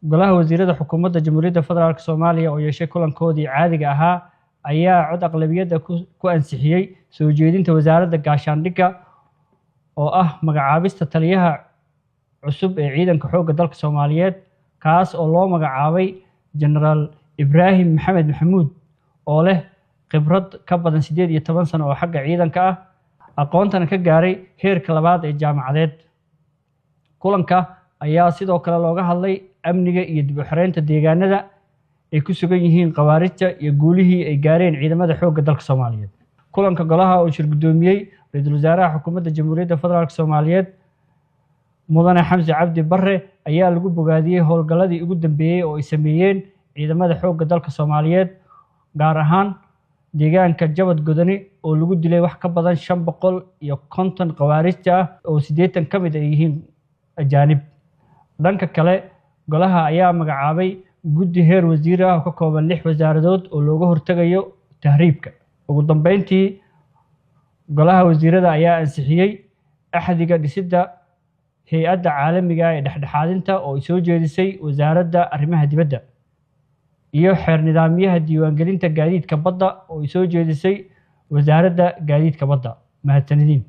Golaha Wasiirada Xukuumadda Jamhuuriyadda Federaalk Soomaaliya oo yeeshay kulankoodii caadiga ahaa ayaa cod aqlabiyadda ku ansixiyey soo jeedinta Wasaaradda Gaashaandhigga oo ah magacaabista taliyaha cusub ee Ciidanka Xoogga Dalka Soomaaliyeed, kaas oo loo magacaabay Jenaraal Ibraahim Maxamed Maxamuud, oo leh khibrad ka badan 18 sano oo xagga ciidanka ah, aqoontana ka gaaray heerka labaad ee jaamacadeed. Kulanka ayaa sidoo kale looga hadlay amniga iyo dib u xoreynta deegaanada ay ku sugan yihiin khawaarijta iyo guulihii ay gaareen ciidamada xoogga dalka Soomaaliyeed. Kulanka golaha oo shir guddoomiyey Ra-iisul Wasaaraha Xukuumadda Jamhuuriyadda Federaalk Soomaaliyeed, Mudane Xamse Cabdi Barre, ayaa lagu bogaadiyey howlgalladii ugu dambeeyey oo ay sameeyeen ciidamada xoogga dalka Soomaaliyeed, gaar ahaan deegaanka Jabad Godani oo lagu dilay wax ka badan 550 khawaarijta ah oo 80 ka mid ay yihiin ajaanib. Dhanka kale, golaha ayaa magacaabay guddi heer wasiir ah oo ka kooban lix wasaaradood oo looga hortegayo tahriibka. Ugu dambeyntii, golaha wasiirada ayaa ansixiyey axdiga dhisidda hay-adda caalamiga ah ee dhexdhexaadinta oo ay soo jeedisay Wasaaradda Arrimaha Dibadda, iyo xeer nidaamyaha diiwaangelinta gaadiidka badda oo ay soo jeedisay Wasaaradda Gaadiidka Badda. Mahadsanidin.